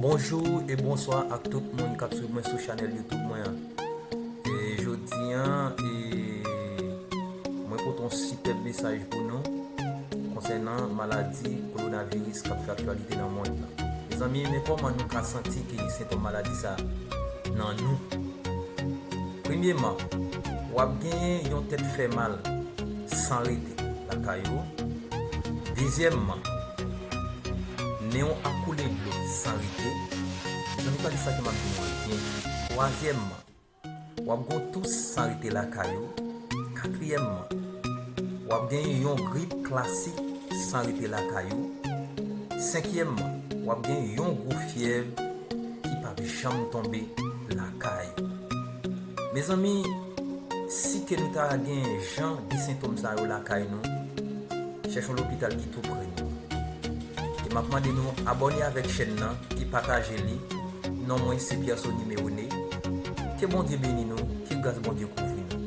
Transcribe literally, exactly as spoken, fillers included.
Bonjou e bonswa ak tout moun k ap swiv mwen sou chanèl YouTube mwen an. E jodi an, e, mwen pote yon sipèb mesaj pou nou konsènan maladi kowonaviris k ap fè aktyalite nan mond lan. Mezanmi, men kòman nou ka santi ke sentòm maladi sa nan nou? Premyeman, w ap genyen yon tèt fè mal san rete lakay ou. Dezyèmman, nen w ap koule dlo san rete. Mezanmi, tande sa ke m ap di nou an byen. Twazyèmman, w ap gon tous san rete lakay ou. Katriyèmman, w ap genyen yon grip klasik san rete lakay ou. Senkyèmman, w ap gen yon gwo fyèv ki p ap janm tonbe lakay ou. Mezanmi, si ke nou ta gen jan de sentòm sa yo lakay nou, chèche yon lopital ki tou pre nou. E m ap mande nou abòne avèk chèn nan e pataje li. Non mwen se Pierre Sony Meone. Ke Bondye beni nou, ke gras Bondye kouvri nou.